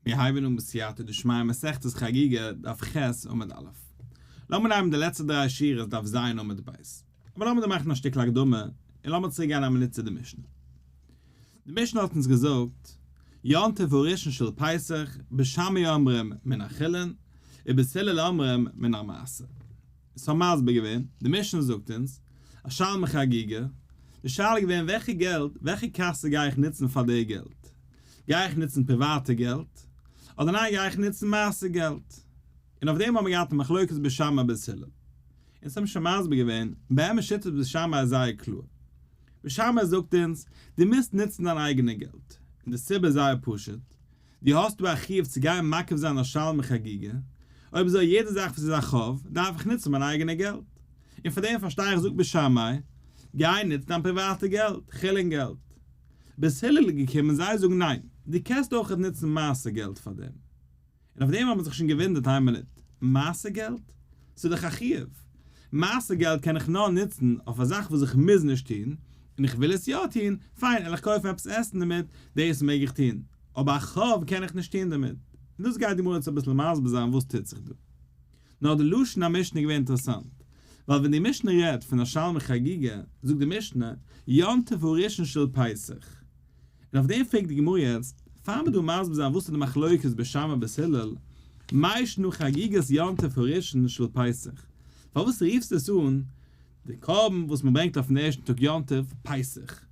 מיר הייבן אן בסייעתא דשמיא מסכת חגיגה דף ח' עמוד א'. לאמיר נעמען די לעצטע דריי שורות דף ז' עמוד ב'. אבער לאמיר דא מאכן א שטיקל הקדמה און לאמיר צוריק גיין א מינוט צו די משנה. די משנה האט אונז געזאגט, יום טוב הראשון של פסח, בית שמאי אומרים מן החולין, ובית הלל אומרים מן המעשר. עס האט מסביר געווען, די משנה זאגט אונז, א שלמי חגיגה, די שאלה איז געווען וועלכע געלט, וועלכע קאסע גיי איך נוצן פאר די געלט? גיי איך נוצן פריוואטע געלט? אדער ניין גיי איך נוצן מעשר געלט? און אויף דעם האבן מיר געהאט א מחלוקת בית שמאי בית הלל. אונז האבן שוין מסביר געווען, באמת שיטת בית שמאי איז זייער קלאר. בית שמאי זאגט אונז, דו מוזט נוצן דיין אייגענע געלט. און די סיבה איז זייער פשוט, דו האסט דא א חיוב צו גיין מקריב זיין א שלמי חגיגה, אויב אזוי יעדע זאך וואס איז א חוב, דארף איך נוצן מיין אייגענע געלט. און פאר דעם פארשטיי איך זאגט בית שמאי, גיי נוץ דיין פריוואטע געלט, חולין געלט. בית הלל איז געקומען זיי זאגן ניין, דו קענסט אויכעט נוצן מעשר געלט פאר דעם. און אויף דעם האט מען זיך שוין געוואונדערט איין מינוט, מעשר געלט? ס'איז דאך א חיוב! מעשר געלט קען איך נאר נוצן אויף א זאך וואס איך מוז נישט טון, און איך וויל עס יא טון, פיין, וועל איך קויפן עפעס עסן דערמיט, דאס מעג איך טון, אבער א חוב קען איך נישט טון דערמיט. און דאס גייט די גמרא יעצט אביסל מסביר זיין וואס טוט זיך דא. נאר די לשון המשנה איז געווען אינטערעסאנט, ווייל ווען די משנה רעדט פון א שלמי חגיגה, זאגט די משנה, יום טוב הראשון של פסח. און אויף דעם פרעגט די גמרא יעצט, פאר מיר דא מסביר זיין וואס איז די מחלוקת בית שמאי בית הלל, מאי שנא חגיגת יום טוב הראשון של פסח, פארוואס רופסטו עס אן די קרבן וואס מען ברענגט אויפן ערשטן טאג יום טוב, פסח?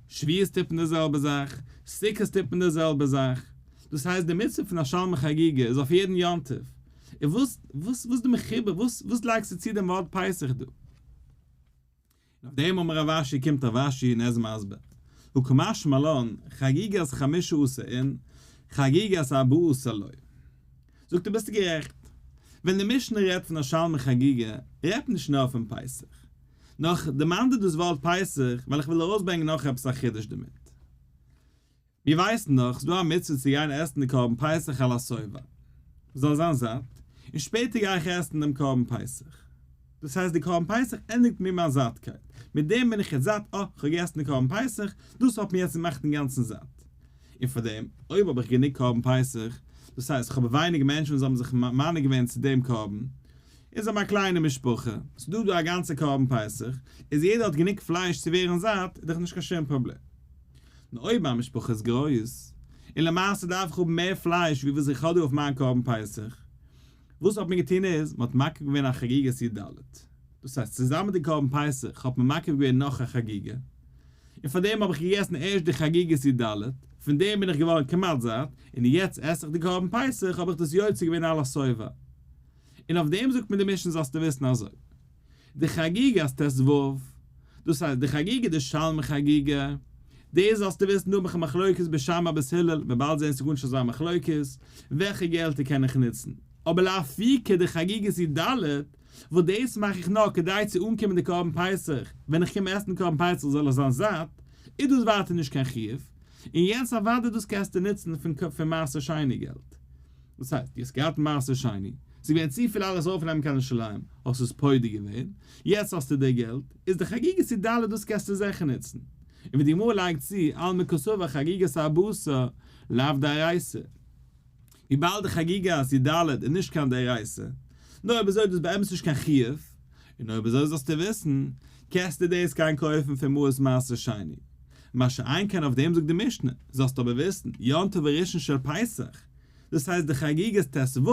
שבועות טוט מען די זעלבע זאך, סוכות טוט מען די זעלבע זאך, דאס הייסט די מצוה פון א שלמי חגיגה איז אויף יעדן יום טוב, און וואס וואס איז די מחובר, וואס וואס לייגסטו צו דעם ווארט פסח דא? און אויף דעם אמר רב אשי קומט רב אשי און ער איז מסביר, הא קא משמע לן, חגיגת חמשה עשר אין, חגיגת ארבעה עשר לא. זאגט ער ביסטו גערעכט, ווען די משנה רעדט פון א שלמי חגיגה, רעדט מען נישט נאר פון פסח. נאר כ'דערמאן דיר דאס ווארט פסח ווייל איך וויל ארויסברענגען נאך עפעס א חידוש דערמיט. מיר ווייסן דאך ס'דא א מצוה צו גיין עסן די קרבן פסח על השובע, מ'זאל זיין זאט, און שפעטער גיי איך עסן דעם קרבן פסח. דאס הייסט די קרבן פסח ענדיגט מיר מיין זאטקייט, מיט דעם בין איך יעצט זאט, אה, כ'האב געגעסן די קרבן פסח, דאס האט מיר יעצט געמאכט אינגאנצן זאט. און פאר דעם, אויב האב איך גענוג קרבן פסח, דאס הייסט כ'האב ווייניג מענטשן וואס האבן זיך מנה געווען צו דעם קרבן, אונז האבן א קליינע משפחה, ס'דא דא א גאנצע קרבן פסח, איז יעדער האט גענוג פלייש צו ווערן זאט, איז דאך נישט קיין שום פראבלעם. נאר אויב מיין משפחה איז גרויס, און למעשה דארף איך האבן מער פלייש ווי וואס איך האב דא אויף מיין קרבן פסח, וואס האט מען געטון איז, מען האט מקריב געווען א חגיגת י ד, דאס הייסט צוזאמען מיט די קרבן פסח האט מען מקריב געווען נאך א חגיגה, און פאר דעם האב איך געגעסן ערשט די חגיגת י ד, פון דעם בין איך געווארן כמעט זאט, און יעצט עס איך די קרבן פסח האב איך דאס יוצא געווען על השובע. און אויף דעם זאגט מיר די משנה זאלסטו וויסן אזוי, די חגיגת ט ו, דאס הייסט די חגיגה די שלמי חגיגה, דאס זאלסטו וויסן דא האב איך א מחלוקת בית שמאי בית הלל, מיר באלד זעהן ס'איז גארנישט אזא מחלוקת, וועלכע געלטער קען איך נוצן, אבער לאפוקי די חגיגת י ד, וואס דאס מאך איך נאר כדי צו אנקומען די קרבן פסח, ווען איך קום עסן קרבן פסח זאל איך זיין זאט, איז דאס ווייטער נישט קיין חיוב, און יענץ אוודאי דאס קענסטו נוצן פון מעשר שני געלט. וואס הייסט? דו האסט געהאט מעשר שני, ס'איז געווען צופיל אלעס אויפנעמען קיין ירושלים, האסט עס פודה געווען, יעצט האסטו די געלט, איז די חגיגת י ד דאס קענסטו זיכער נוצן. און ווי די גמרא לייגט צו, אלמא קסבר חגיגת ארבעה לאו דאורייתא. וויבאלד די חגיגת י ד איז נישט קיין דאורייתא, נאר אויב אזוי איז דאס באמת נישט קיין חיוב, און אויב אזוי זאלסטו וויסן, קענסטו דאס גיין קויפן פון מעות מעשר שני. מה שאין כן אויף דעם זאגט די משנה, זאלסטו אבער וויסן, יום טוב הראשון של פסח, דאס הייסט די חגיגת ט ו,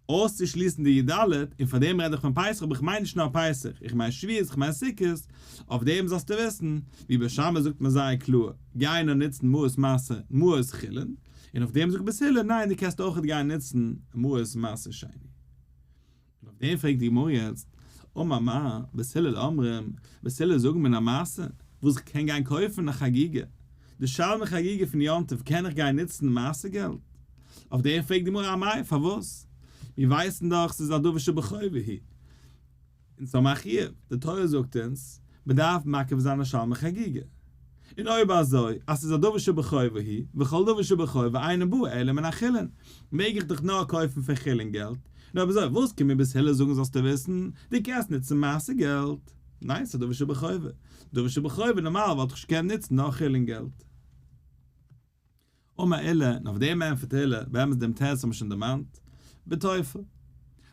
אויסצושליסן די י ד, און פאר דעם רעד איך פון פסח, אבער איך מיין נישט נאר פסח, איך מיין שבועות, איך מיין סוכות, אויף דעם זאלסטו וויסן, ווי בית שמאי זאגט מען זייער קלאר, גיי נאר נוצן מעות מעשר, מעות חולין, און אויף דעם זאגט בית הלל, ניין דו קענסט אויכעט גיין נוצן מעות מעשר שני. און אויף דעם פרעגט די גמרא יעצט, אמר מר, בית הלל אומרים, בית הלל זאגן מן המעשר, וואס איך קען גיין קויפן א חגיגה, די שלמי חגיגה פון יום טוב קען איך גיין נוצן מעשר געלט? אויף דעם פרעגט די גמרא אמאי, פארוואס? מיר ווייסן דאך ס'איז א דבר שבחובה היא, אונז האבן א חיוב, די תורה זאגט אונז, מען דארף מקריב זיין א שלמי חגיגה. און אויב אזוי, אז ס'איז א דבר שבחובה היא, וכל דבר שבחובה אינו בא אלא מן החולין, מעג איך דאך נאר קויפן פון חולין געלט, און אויב אזוי, וואס קומט מיר בית הלל זאגן זאלסטו וויסן, דו קענסט נוצן מעשר געלט. ניין, ס'איז א דבר שבחובה. דבר שבחובה נארמאל וואלט איך נישט געקענט נוצן נאר חולין געלט. אמר עולא, און אויף דעם ענטפערט עולא, באמת דעם תירוץ האבן מיר שוין דערמאנט, בטופל.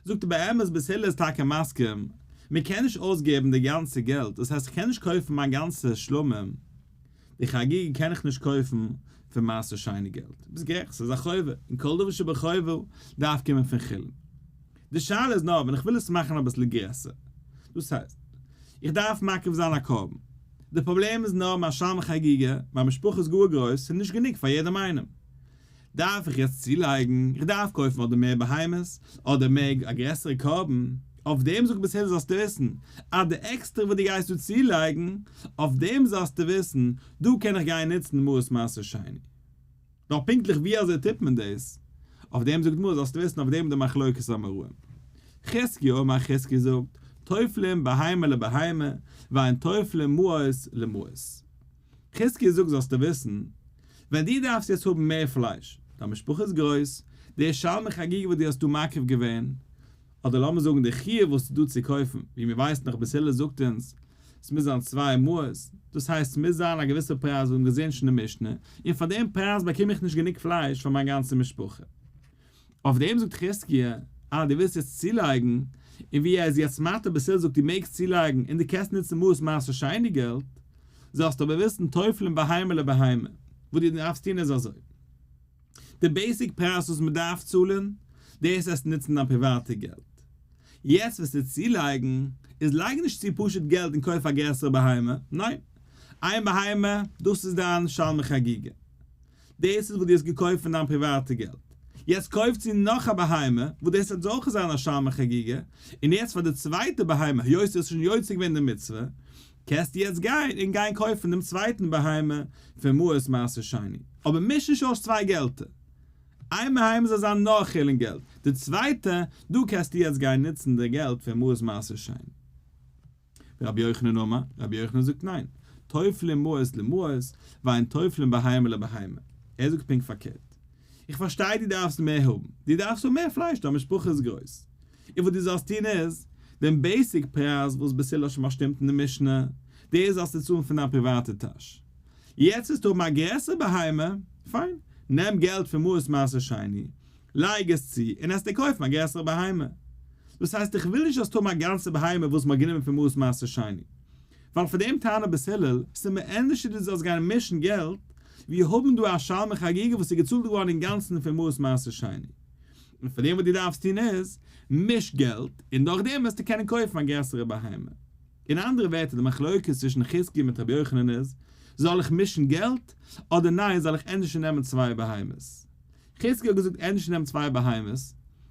זאגט ער באמת בית הלל איז טאקע מסכים, מען קען נישט אויסגעבן די גאנצע געלט, דאס הייסט איך קען נישט קויפן מיין גאנצע שלמים, די חגיגה קען איך נישט קויפן פון מעשר שני געלט, ביסט גערעכט ס'איז א חובה, און כל דבר שבחובה דארף קומען פון חולין. די שאלה איז נאר ווען איך וויל עס מאכן אביסל גרעסער, דאס הייסט, איך דארף מקריב זיין א קרבן, די פראבלעם איז נאר מיין שלמי חגיגה, מיין משפחה איז גאר גרויס, ס'איז נישט גענוג פאר יעדעם איינעם. דארף איך יעצט צולייגן, איך דארף קויפן אדער מער בהמות, אדער מער א גרעסערע קרבן, אויף דעם זאגט בית הלל זאלסטו וויסן, אז די עקסטערע וואס דו גייסט דא צולייגן, אויף דעם זאלסטו וויסן, דא קען איך גיין נוצן מעות מעשר שני. נאר פונקטליך ווי אזוי טוט מען דאס? אויף דעם זאגט גמרא זאלסטו וויסן אויף דעם איז די מחלוקת האמוראים. חזקיה אמר חזקיה זאגט, טופלים בהמה לבהמה, ואין טופלים מעות למעות. חזקיה זאגט זאלסטו וויסן, ווען דו דארפסט יעצט האבן מער פלייש, דיין משפחה איז גרויס, די שלמי חגיגה וואס דו האסט דא מקריב געווען, אדער לאמיר זאגן די חיוב וואס איז דא צו קויפן, ווי מיר ווייסן דאך בית הלל זאגט אונז, ס'מוז זיין 2 מעות, דאס הייסט ס'מוז זיין א געוויסע פרייז וואס מיר האבן געזען שוין אין משנה, און פאר דעם פרייז באקום איך נישט גענוג פלייש פאר מיין גאנצע משפחה. אויף דעם זאגט חזקיה, אה דו ווילסט יעצט צולייגן, און ווי ער איז יעצט מתיר בית הלל זאגט דו מעגסט צולייגן און דו קענסט נוצן מעות מעשר שני געלט, זאלסטו אבער וויסן טופלים בהמה לבהמה, וואס דו דארפסט טון איז אזוי. די basic פרייז וואס מען דארף צאלן, דאס וועסטו נוצן דיין פריוואטע געלט. יעצט וועסטו צולייגן, איז לייג נישט צו פשוט געלט און קויף א גרעסערע בהמה, ניין, איין בהמה, דאס איז דיין שלמי חגיגה. דאס איז וואס דו האסט געקויפט פון דיין פריוואטע געלט. יעצט קויף צו נאך א בהמה, וואס דאס וועט אויך זיין א שלמי חגיגה, און יעצט פאר די צווייטע בהמה, היות דו האסט שוין יוצא געווען די מצוה, קענסטו יעצט גיין און גיין קויפן דעם צווייטן בהמה פון מעות מעשר שני. אבער מיש נישט אויס צוויי געלטער. איין בהמה זאל זיין נאר חולין געלט, די צווייטע, דא קענסטו יעצט גיין נוצן די געלט פון מעות מעשר שני. רבי יוחנן אמר, רבי יוחנן זאגט ניין, טופלים מעות למעות, ואין טופלים בהמה לבהמה. ער זאגט פונקט פארקערט. איך פארשטיי דו דארפסט מער האבן, דו דארפסט האבן מער פלייש, דיין משפחה איז גרויס. און וואס דו זאלסט טון איז, דעם basic פרייז וואס בית הלל האט שוין באשטימט אין די משנה, דאס זאלסטו צאלן פון דיין פריוואטע טאש. יעצט וועסטו האבן א גרעסערע בהמה, פיין, נעם געלט פון מעות מעשר שני, לייג עס צו, און עסט דיר קויפן א גרעסערע בהמה. דאס הייסט איך וויל נישט זאלסט האבן א גאנצע בהמה וואס מ'האט גענומען פון מעות מעשר שני. ווייל פאר דעם טענה בית הלל, ס'איז מיר ענדערש דו זאלסט גיין מישן געלט, ווי האבן דא א שלמי חגיגה וואס איז געצאלט געווארן אינגאנצן פון מעות מעשר שני. און פאר דעם וואס דו דארפסט טון איז, מיש געלט, און דורך דעם וועסטו קענען קויפן א גרעסערע בהמה. אין אנדערע ווערטער די מחלוקת צווישן חזקיה מיט רבי יוחנן איז, זאל איך מישן געלט, אדער ניין זאל איך ענדערש נעמען צוויי בהמות. חזקיה האט געזאגט ענדערש נעם צוויי בהמות,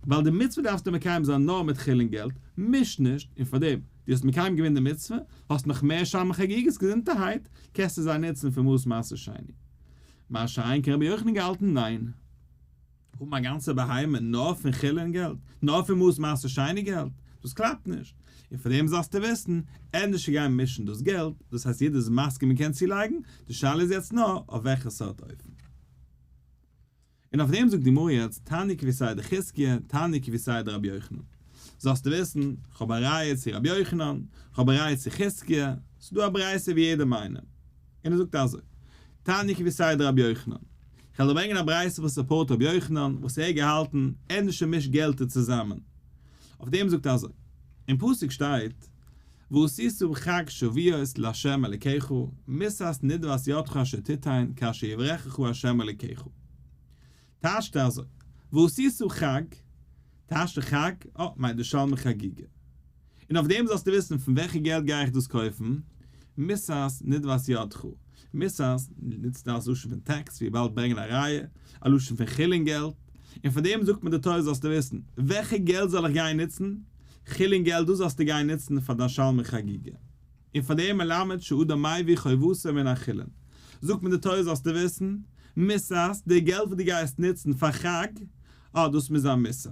ווייל די מצוה דארפסטו מקיים זיין נאר מיט חולין געלט, מיש נישט, און פארדעם, דו האסט מקיים געווען די מצוה, האסט נאך מער שלמי חגיגות געזונטערהייט, קענסטו זיי נוצן פון מעות מעשר שני. מה שאין כן רבי יוחנן געהאלטן ניין. האבן א גאנצע בהמה נאר פון חולין געלט, נאר פון מעות מעשר שני געלט, דאס קלאפט נישט. און פאר דעם זאלסטו וויסן, ענדערש גיין מישן דאס געלט, דאס הייסט יעדער איז מסכים מען קען צולייגן, די שאלה איז יעצט נאר אויף וועלכע סארט אופן. און אויף דעם זאגט די גמרא יעצט, תניא כוותיה דחזקיה, תניא כוותיה דרבי יוחנן. זאלסטו וויסן, כ'האב א ראיה צו רבי יוחנן, כ'האב א ראיה צו חזקיה, ס'איז דא א ברייתא ווי יעדעם איינעם. און ער זאגט אזוי, תניא כוותיה דרבי יוחנן. כ'וועל דיר ברענגען א ברייתא וואס support רבי יוחנן, וואס ער האט געהאלטן, ענדערש מיש געלטער צוזאמען. אויף דעם זאגט ער אזוי, אין פסוק שטייט, ועשית חג שבועות לה' אלקיך, מסת נדבת ידך אשר תתן, כאשר יברכך ה' אלקיך. טייטשט ער אזוי, ועשית חג, טייטשט ער חג, אה, מיינט די שלמי חגיגה. און אויף דעם זאלסטו וויסן פון וועלכע געלט גיי איך דאס קויפן, מסת נדבת ידך. מסת נוצט אלס לשון פון tax, ווי באלד ברענגען א ראיה, א לשון פון חולין געלט, און פאר דעם זאגט מיר די תורה זאלסטו וויסן, וועלכע געלט זאל איך גיין נוצן? חולין געלט דאס זאלסטו גיין נוצן פאר דיין שלמי חגיגה. און פאר דעם מלמד שאדם מביא חובתו מן החולין. זאגט מיר די תורה זאלסטו וויסן, מסת, די געלט וואס דו גייסט נוצן פאר חג, אה, דאס מוז זיין מסת.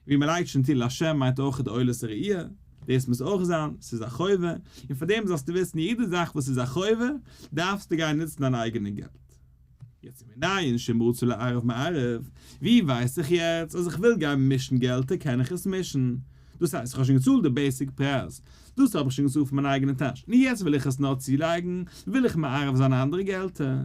ווי מען לייגט שוין צו לשם מיינט אויך די עולת הראייה, דאס מוז אויך זיין, ס'איז א חובה, און פאר דעם זאלסטו וויסן יעדע זאך וואס איז א חובה, דארפסטו גיין נוצן דיין אייגענע געלט. יעצט ומנין שאם רצה לערב מערב, ווי ווייס איך יעצט אז איך וויל גיין מישן געלטער קען איך עס מישן? דאס הייסט איך האב שוין געצאלט די basic פרייז, דאס האב איך שוין געצאלט פון מיין אייגענע טאש, און יעצט וויל איך עס נאר צולייגן, וויל איך מערב זיין אנדערע געלטער.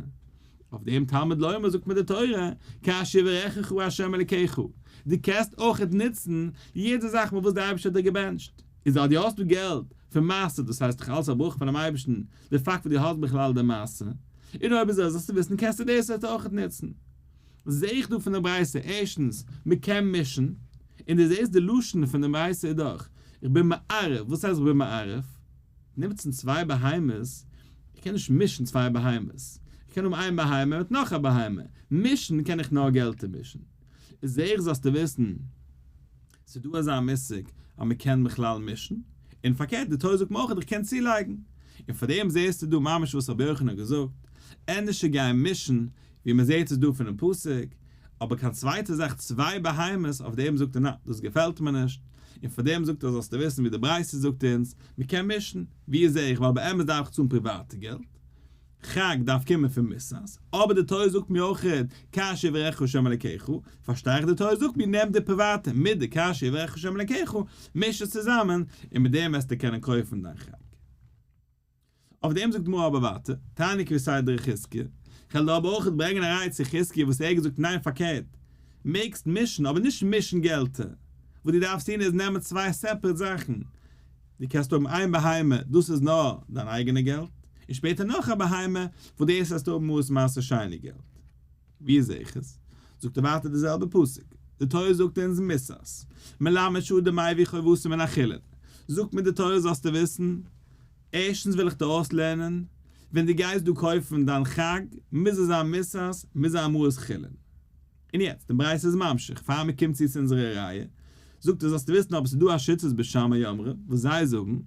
אויף דעם תלמוד לומר זאגט מיר די תורה, כאשר יברכך ה' אלקיך, דו קענסט אויכעט נוצן יעדע זאך מיט וואס דער אייבערשטער האט דיר געבענטשט, איז אז דו האסט דא געלט פון מעשר, דאס הייסט דאך אלס א ברכה פונעם אייבערשטן, די פאקט וואס דו האסט בכלל די מעשר, און אויב אזוי זאלסטו וויסן קענסטו דאס אויכעט נוצן. זעה איך דא פון די ברייתא, ערשטנס, מען קען מישן, און דו זעסט די לשון פון די ברייתא איז דאך, איך בין מערב, וואס הייסט איך בין מערב? נוצן צוויי בהמות, איך קען נישט מישן צוויי בהמות, איך קען האבן איין בהמה מיט נאך א בהמה, מישן קען איך נאר געלטער מישן. איז זעה איך זאלסטו וויסן, ס'איז דא אזא מושג אז מען קען בכלל מישן, און פארקערט די תורה זאגט מיר אויך איך קען צולייגן, און פאר דעם זעסטו דא ממש וואס רבי יוחנן האט געזאגט, ענדערשער גיין מישן, ווי מען זעט עס דא פונעם פסוק, אבער קיין צווייטע זאך צוויי בהמות, אויף דעם זאגט ער ניין, דאס געפעלט מיר נישט, און פאר דעם זאגט ער זאלסטו וויסן ווי די ברייתא זאגט אונז, מען קען מישן, ווי זעה איך ווייל באמת דארף איך צאלן פריוואטע געלט, חג דארף קומען פון מסת, אבער די תורה זאגט מיר אויך כאשר יברכך ה' אלקיך, פארשטיי איך די תורה זאגט מיר נעם די פריוואטע מיט די כאשר יברכך ה' אלקיך, מיש עס צוזאמען, און מיט דעם וועסטו קענען קויפן דיין חג. אויף דעם זאגט די גמרא אבער ווייטער, תניא כוותיה דר' חזקיה, כ'וועל דיר אבער אויך ברענגען א ראיה צו חזקיה וואס ער האט געזאגט ניין פארקערט, מעגסט מישן אבער נישט מישן געלטער, וואס דו דארפסט טון איז נעמען צוויי separate זאכן, דו קענסט האבן איין בהמה, דאס איז נאר דיין אייגענע געלט, און שפעטער נאך א בהמה, וואס דאס וועסטו האבן מעות מעשר שני געלט. ווי זעה איך עס? זאגט ער ווייטער די זעלבע פסוק, די תורה זאגט אונז מסת, מלמד שאדם מביא חובתו מן החולין, זאגט מיר די תורה זאלסטו וויסן, ערשטנס וויל איך דיר אויסלערנען, ווען דו גייסט דא קויפן דיין חג, מוז עס זיין מסת, מוז זיין מעות חולין. און יעצט, די ברייתא איז ממשיך, פאר מען קומט צו צו אונזערע ראיה, זאגט ער זאלסטו וויסן אבער ס'איז דא א שיטת בית שמאי אומרים, וואס זיי זאגן,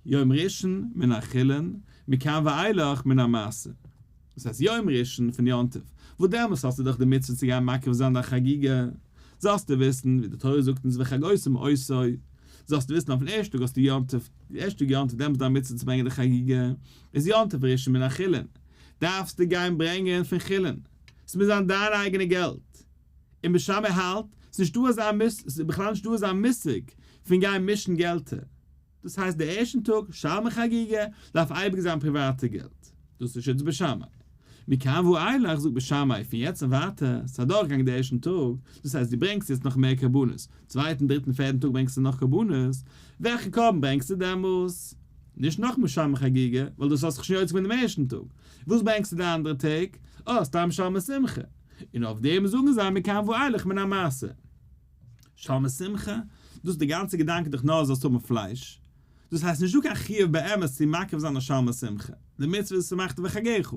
יום ראשון מן החולין, מכאן ואילך מן המעשר. דאס הייסט יום ראשון פון יום טוב, וואס דעמאלס האסטו דאך די מצוה צו גיין מקריב זיין דיין חגיגה, זאלסטו וויסן, ווי די תורה זאגט אונז וחגותם אותו, זאלסטו וויסן אויפן ערשטן טאג האסטו יום טוב, די ערשטע טאג יום טוב דעמאלס דיין מצוה צו ברענגען די חגיגה, איז יום טוב ראשון מן החולין, דארפסטו גיין ברענגען פון חולין. ס'מוז זיין דיין אייגענע געלט. און בית שמאי האלט, ס'נישט דא אזא מושג, ס'איז בכלל נישט דא אזא מושג פון גיין מישן געלטער. דאס הייסט די ערשטן טאג שלמי חגיגה דארף אייביג זיין פריוואטע געלט. דאס איז שיטת בית שמאי. מכאן ואילך זאגט בית שמאי פון יעצט און ווייטער, ס'איז אדורכגעגאנגען די ערשטן טאג, דאס הייסט דו ברענגסט יעצט נאך מער קרבנות, צווייטן דריטן פערטן טאג ברענגסטו נאך קרבנות, וועלכע קרבן ברענגסטו דעמאלס? נישט נאכאמאל שלמי חגיגה, ווייל דאס האסטו שוין יוצא געווען דעם ערשטן טאג. וואס ברענגסטו די אנדערע טעג? אה, סתם שלמי שמחה. און אויף דעם זאגן זיי מכאן ואילך מן המעשר. שלמי שמחה? דאס די גאנצע געדאנק איז דאך נאר זאלסט האבן פלייש. דאס הייסט נישטא קיין חיוב באמת צו מקריב זיין א שלמי שמחה. די מצוה איז ושמחת בחגך.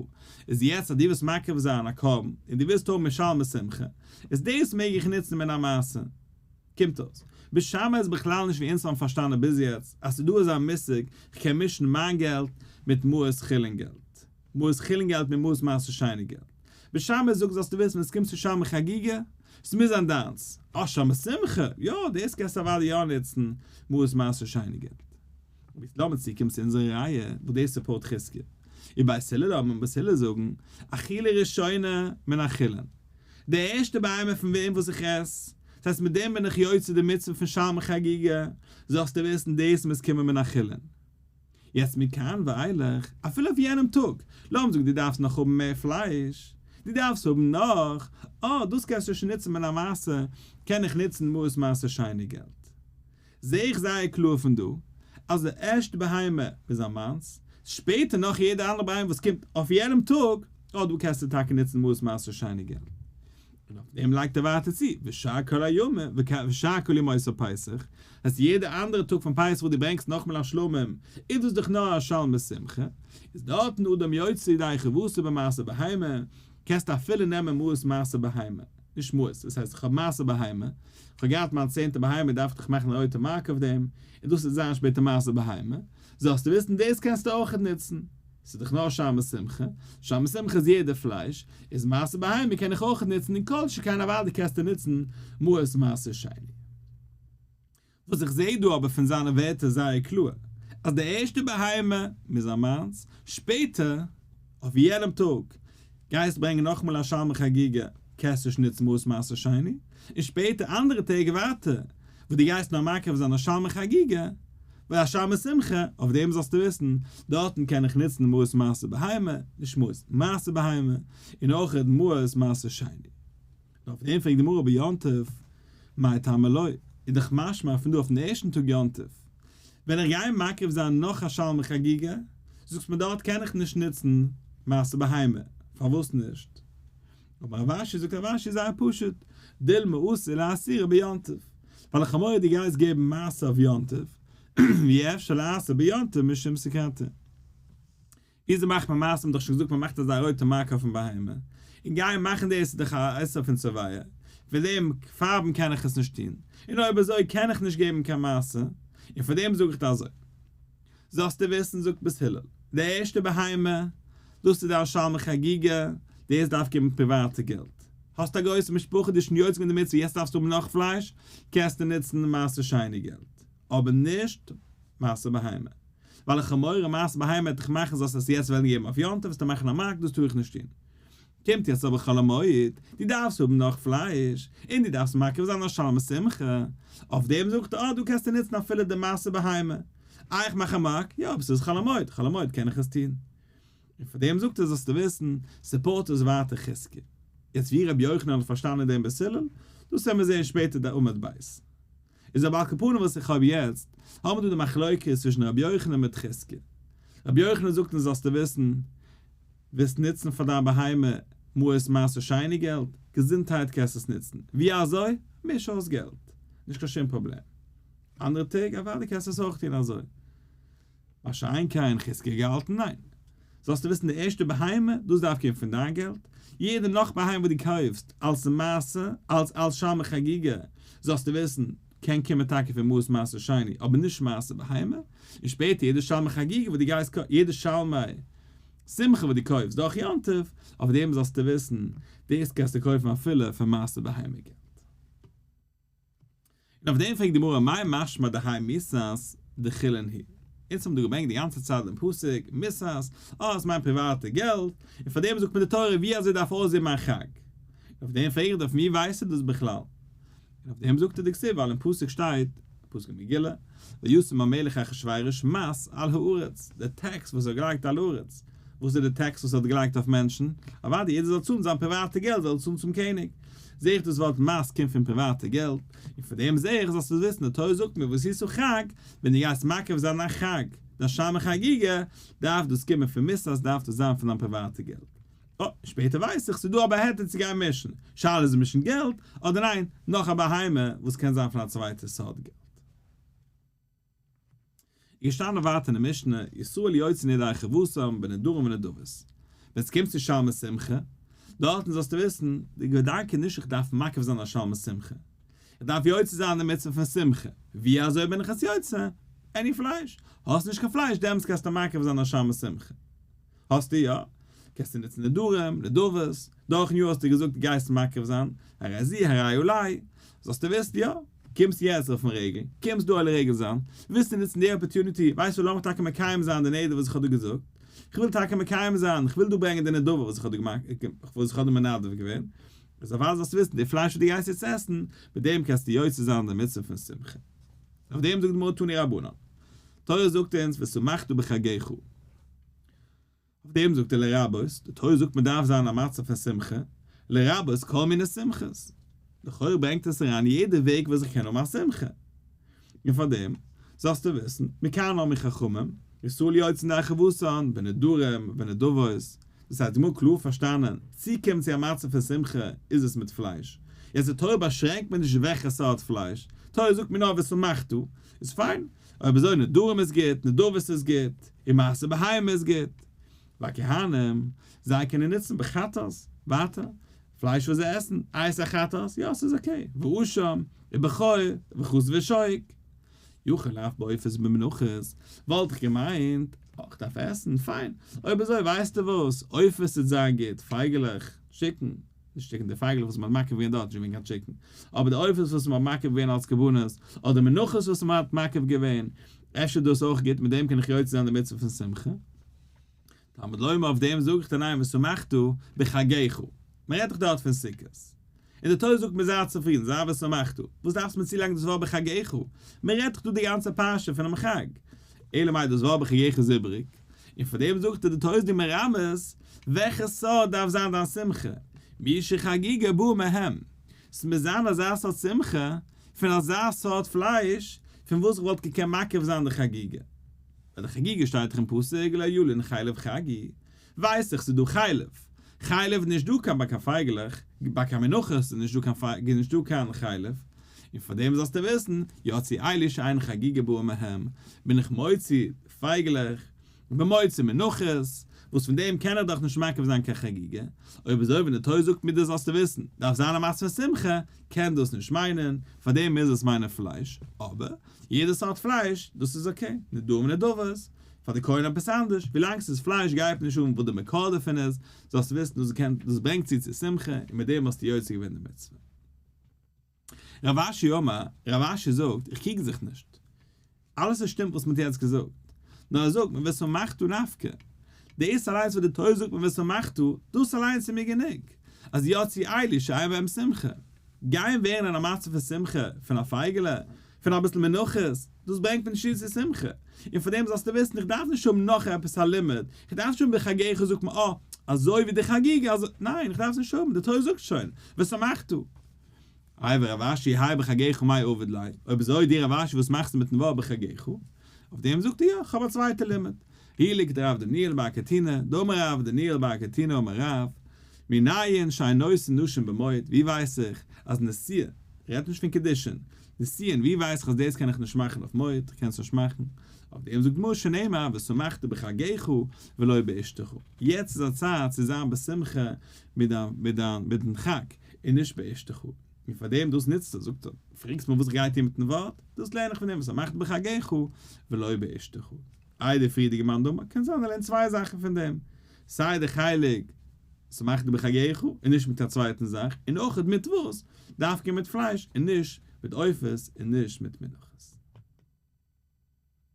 איז יעצט אז דו ווילסט מקריב זיין א קרבן, און דו ווילסט האבן שלמי שמחה, איז דאס מעג איך נוצן מן המעשר. קומט אויס, בית שמאי איז בכלל נישט ווי אונז האבן פארשטאנען ביז יעצט, אז ס'איז דא אזא מושג, כ'קען מישן מיין געלט מיט מעות חולין געלט. מעות חולין געלט מיט מעות מעשר שני געלט. בית שמאי זאגט זאלסטו וויסן ווען ס'קומט צו שלמי חגיגה, ס'מוז זיין דיינס. אה שלמי שמחה, יא דאס קענסטו אוודאי יא נוצן מעות מעשר שני געלט. אבער יעצט לאמיר צוקומען צו אונזערע ראיה וואס דאס support חזקיה. ובית הלל אומרים בית הלל זאגן, אכילה ראשונה מן החולין. די ערשטע בהמה פון וועם וואס איך עס, דאס הייסט מיט דעם בין איך יוצא די מצוה פון שלמי חגיגה, זאלסטו וויסן דאס מוז קומען מן החולין. יעצט מכאן ואילך, אפילו אויף יענעם טאג, לאמיר זאגן דו דארפסט נאך האבן מער פלייש, דו דארפסט האבן נאך, אה דאס קענסטו שוין נוצן מן המעשר, קען איך נוצן מעות מעשר שני געלט. זעה איך זייער קלאר פון דא, אז די ערשטע בהמה איז א מיינס, שפעטער נאך יעדע אנדערע בהמה וואס קומט אויף יענעם טאג, אה דא קענסטו טאקע נוצן מעות מעשר שני געלט. און אויף דעם לייגט ער ווייטער צו, ושאר כל הימים, ושאר כל ימות הפסח, אז יעדע אנדערע טאג פון פסח וואס דו ברענגסט נאכמאל א שלמים, איז דאס דאך נאר א שלמי שמחה, איז דארטן אדם יוצא ידי חובתו במעשר בהמה, קענסטו אפילו נעמען מעות מעשר בהמה, נישט מעות, דאס הייסט איך האב מעשר בהמה, איך האב געהאט מיין צענטע בהמה דארף איך דאך מאכן א רויטע mark אויף דעם, און דאס וועט זיין שפעטער מעשר בהמה, זאלסטו וויסן דאס קענסטו אויכעט נוצן. ס'איז דאך נאר שלמי שמחה, שלמי שמחה איז יעדע פלייש, איז מעשר בהמה קען איך אויך נוצן און כל שכן אוודאי קענסטו נוצן מעות מעשר שני. וואס איך זעה דא אבער פון זיינע ווערטער זייער קלאר, אז די ערשטע בהמה מוז זיין מיינס, שפעטער, אויף יענעם טאג, גייסט ברענגען נאכאמאל א שלמי חגיגה, קענסטו נישט נוצן מעות מעשר שני, און שפעטער אנדערע טעג ווייטער, וואס דו גייסט נאר מקריב זיין א שלמי חגיגה. ווייל א שלמי שמחה, אויף דעם זאלסטו וויסן, דארטן קען איך נוצן מעות מעשר בהמה, נישט מעות מעשר בהמה, און אויך מעות מעשר שני. און אויף דעם פרעגט די גמרא ביום טוב, מאי טעמא לא, איז דאך משמע פון דא אויפן ערשטן טאג יום טוב, ווען איך גיי מקריב זיין נאך א שלמי חגיגה, זאגסט מיר דארט קען איך נישט נוצן מעשר בהמה, פארוואס נישט? אבער רב אשי זאגט רב אשי זייער פשוט, דילמא אתי לאעשורי ביום טוב, ווייל איך האב מורא דו גייסט געבן מעשר אויף יום טוב, ואי אפשר לעשר ביום טוב משום סכנתא. וויאזוי מאכט מען מעשר, מ'האט דאך שוין געזאגט מ'מאכט אזא רויטע mark אויפן בהמה, און גיין מאכן דאס איז דאך א איסור פון צובע, פון דעם פארבן קען איך עס נישט טון, און אויב אזוי קען איך נישט געבן קיין מעשר, און פאר דעם זאג איך דיר אזוי. זאלסטו וויסן, זאגט בית הלל, די ערשטע בהמה, דאס איז דיין שלמי חגיגה, דאס דארף קומען פריוואטע געלט. האסט א גרויסע משפחה, דו האסט שוין יוצא געווען די מצוה, יעצט דארפסטו האבן נאך פלייש, קענסטו נוצן מעשר שני געלט, אבער נישט מעשר בהמה. ווייל איך האב מורא מעשר בהמה וועט דיך מאכן זאלסט עס יעצט וועלן געבן אויף יום טוב, וועסטו מאכן א mark, דאס טאר איך נישט טון. קומט יעצט אבער חול המועד, דו דארפסט האבן נאך פלייש, און דו דארפסט מקריב זיין א שלמי שמחה, אויף דעם זאגט ער, אה, דא קענסטו נוצן אפילו די מעשר בהמה. איי איך מאך א mark? יא, אבער ס'איז חול המועד, חול המועד קען איך עס טון. און פאר דעם זאגט ער זאלסטו וויסן, support עס ווייטער חזקיה. יעצט ווי רבי יוחנן האט פארשטאנען דעם בית הלל, דאס וועלן מיר זען שפעטער די עמוד ב'. איז אבער על כל פנים וואס איך האב יעצט, האבן מיר דא די מחלוקת צווישן רבי יוחנן מיט חזקיה. רבי יוחנן זאגט אונז זאלסטו וויסן, ווילסט נוצן פאר דיין בהמה מעות מעשר שני געלט, געזונטהייט קענסט עס נוצן. ווי אזוי? מיש אויס געלט. נישט קיין שום פראבלעם. אנדערע טעג אוודאי קענסטו עס אויך טון אזוי. מה שאין כן חזקיה געהאלטן ניין. זאלסטו וויסן די ערשטע בהמה, דאס דארף קומען פון דיין געלט. יעדע נאך בהמה וואס דו קויפסט אלס מעשר, אלס אלס שלמי חגיגה, זאלסטו וויסן, קען קומען טאקע פון מעות מעשר שני, אבער נישט מעשר בהמה. און שפעטער יעדע שלמי חגיגה וואס דו גייסט יעדע שלמי שמחה וואס דו קויפסט דורך יום טוב, אויף דעם זאלסטו וויסן, דאס קענסטו קויפן אפילו פון מעשר בהמה געלט. און אויף דעם פרעגט די גמרא מאי משמע דהאי מסת דחולין היא? אונז האבן דא געברענגט די גאנצע צייט דעם פסוק מסת, אה עס מיינט פריוואטע געלט, און פאר דעם זאגט מיר די תורה ווי אזוי דארף אויסזען מיין חג. און אויף דעם פרעג איך דיר פון ווי ווייסטו דאס בכלל? און אויף דעם זאגט ער דכתיב ווייל אין פסוק שטייט, פסוק אין מגילה, וישם המלך אחשורוש מס על הארץ, די tax וואס ער האט געלייגט על הארץ, וואס איז די tax וואס ער האט געלייגט אויף מענטשן? אוודאי יעדער זאל צאלן זיין פריוואטע געלט זאל ער צאלן צום קעניג. זעה איך דאס ווארט מס קומט פון פריוואטע געלט, און פון דעם זעה איך זאלסטו וויסן די תורה זאגט מיר ועשית חג, ווען דו גייסט מקריב זיין א חג, דיין שלמי חגיגה, דארף דאס קומען פון מסת דארף דאס זיין פון דיין פריוואטע געלט. אה, שפעטער ווייס איך ס'איז דא אבער א היתר צו גיין מישן, שאלה איז מישן געלט, אדער ניין, נאך א בהמה וואס קען זיין פון א צווייטע סארט געלט. איז געשטאנען ווייטער אין די משנה, ישראל יוצאין ידי חובתם בנדרים ונדבות. ווען ס'קומט צו שלמי שמחה, דארטן זאלסטו וויסן, די געדאנק איז נישט איך דארף מקריב זיין א שלמי שמחה, איך דארף יוצא זיין די מצוה פון שמחה, ווי אזוי בין איך עס יוצא? any פלייש, האסט נישט קיין פלייש דעמאלטס קענסטו מקריב זיין א שלמי שמחה. האסטו יא, קענסטו נוצן נדרים, נדבות, דורכן יאר האסטו געזאגט גייסט מקריב זיין, הרי זו הרי עלי, זאלסטו וויסן יא, קומסט יעצט אויפן רגל, קומסט דא עולה רגל זיין, ווילסטו נוצן די opportunity, ווייסט וואס לאמיך טאקע מקיים זיין די נדר וואס איך האב דא געזאגט, איך וויל טאקע מקיים זיין, איך וויל דא ברענגען די נדבה וואס איך האב דא געמאכט, וואס איך האב דא מנדב געווען, איז אוודאי זאלסטו וויסן, די פלייש וואס דו גייסט יעצט עסן, מיט דעם קענסטו יוצא זיין די מצוה פון שמחה. אויף דעם זאגט די גמרא תנו רבנן, תורה זאגט אונז ושמחת בחגך. אויף דעם זאגט ער לרבות, די תורה זאגט מען דארף זיין א מצב פון שמחה, לרבות כל מיני שמחות. לכאורה ברענגט עס אריין יעדע וועג וואס איך קען האבן א שמחה. און פאר דעם זאלסטו וויסן, מכאן אמרו חכמים, ישראל יוצאין ידי חובתן, בנדרים ונדבות, דאס הייסט די גמרא קלאר פארשטאנען, צו קומען צו א מצב פון שמחה איז עס מיט פלייש. יעצט די תורה באשרענקט מיר נישט וועלכע סארט פלייש, תורה זאגט מיר נאר ושמחת, איז פיין, אויב אזוי נדרים איז גוט, נדבות איז גוט, און מעשר בהמה איז גוט. והכהנים, זיי קענען נוצן בחטאת, ווייטער, פלייש וואס זיי עסן, את החטאת, יא ס'איז okay, ואשם, ובכור, וחזה ושוק. יכול אף בעופות ובמנחות, וואלט איך געמיינט, אה, איך דארף עסן, פיין, אויב אזוי ווייסטו וואס, עופות וועט זיין גוט, פייגעלעך, chicken, נישט chicken, די פייגעלעך וואס מ'האט מקריב געווען דארט איז נישט געווען קיין chicken, אבער די עופות וואס מ'האט מקריב געווען אלס קרבנות, אדער מנחות וואס מ'האט מקריב געווען, אפשר איז דאס אויך גוט, מיט דעם קען איך יוצא זיין די מצוה פון שמחה. תלמוד לומר אויף דעם זאג איך דיר ניין ושמחת בחגך, מ'רעדט דאך דארט פון סוכות. און די תורה זאגט מיר זיי צופרידן, זיי ושמחת, וואס דארפסטו מיר צולייגן דאס ווארט בחגיך? מען רעדט דאך דא די גאנצע פרשה פונעם חג. אלא מאי דאס ווארט בחגיך איז איבריג, און פאר דעם זאגט ער די תורה איז דיר מרמז וועלכע סארט דארף זיין דיין שמחה, מי שחגיגה באה מהם, ס'מוז זיין אזא סארט שמחה פון אזא סארט פלייש פון וואס איך וואלט געקענט מקריב זיין די חגיגה. ביי די חגיגה שטייט דאך אין פסוק לא ילין חלב חגי, ווייס איך ס'איז דא חלב, חלב נישט דא קיין ביי קיין פייגלעך, ביי קיין מנחות איז נישט דא קיין נישט דא קיין חלב, און פאר דעם זאלסטו וויסן, יצאו אלו שאין חגיגה באה מהם, בין איך מוציא פייגלעך, איך בין מוציא מנחות, וואס פון דעם קען איך דאך נישט מקריב זיין קיין חגיגה, אויב אזוי ווען די תורה זאגט מיר דאס זאלסטו וויסן, דארף זיין א מצוה שמחה, קען דאס נישט מיינען, פאר דעם מוז עס מיינען פלייש, אבער, יעדע סארט פלייש, דאס איז okay, נדרים ונדבות, פאר די כהן עפעס אנדערש, ווילאנג ס'איז פלייש גייט נישט אן וואס די מקור דערפון איז, זאלסטו וויסן דאס קען דאס ברענגט צו צו שמחה, און מיט דעם האסטו יוצא געווען די מצוה. רב אשי אמר, רב אשי זאגט, איך קריג זיך נישט. אלעס איז שטימט וואס מ'האט יעצט געזאגט. נאר ער זאגט, מ'וועט ושמחת נפקא. דאס אליינס וואס די תורה זאגט מ'וועט ושמחת, דאס אליינס איז מיר גענוג. אז יצאו אלו שאין בהם שמחה. גיין ווערן אין א מצב פון שמחה, פון א פייגעלע, פון אביסל מנחות, דאס ברענגט מיר נישט צו שמחה. און פאר דעם זאלסטו וויסן, איך דארף נישט האבן נאך עפעס א לימוד, איך דארף נישט האבן בחגיך זאגט מען אה, אזוי ווי די חגיגה, אזוי, ניין, איך דארף עס נישט האבן, די תורה זאגט שוין, ושמחת. איי ורב אשי האי בחגיך מאי עביד ליה, אויב אזוי דו רב אשי וואס מאכסטו מיטן ווארט בחגיך? אויף דעם זאגט ער יא, כ'האב א צווייטע לימוד. היא לכדרב דניאל בר קטינא, דאמר רב דניאל בר קטינא אמר רב, מנין שאין נושאין נשים במועד, ווי ווייס איך אז נשיאה, רעדט נישט פון קידושין, נישואין, ווי ווייס איך אז דאס קען איך נישט מאכן אויף מועד, איך קען עס נישט מאכן, אויף דעם זאגט גמרא שנאמר ושמחת בחגיך ולא באשתך, יעצט איז א צייט צו זיין בשמחה מיט דיין מיט דיין מיטן חג, און נישט באשתך, און פאר דעם דאס נוצט ער, זאגט ער, פרעגסט מיר וואס איך גיי טון מיטן ווארט, דאס לערן איך פון דעם ושמחת בחגיך ולא באשתך. איי די פריערדיגע מאן דאמר, קען זיין ער לערנט צוויי זאכן פון דעם, סיי די חלק ושמחת בחגיך און נישט מיט א צווייטן זאך, און אויך מיט וואס, דווקא מיט פלייש און נישט מיט עופות און נישט מיט מנחות.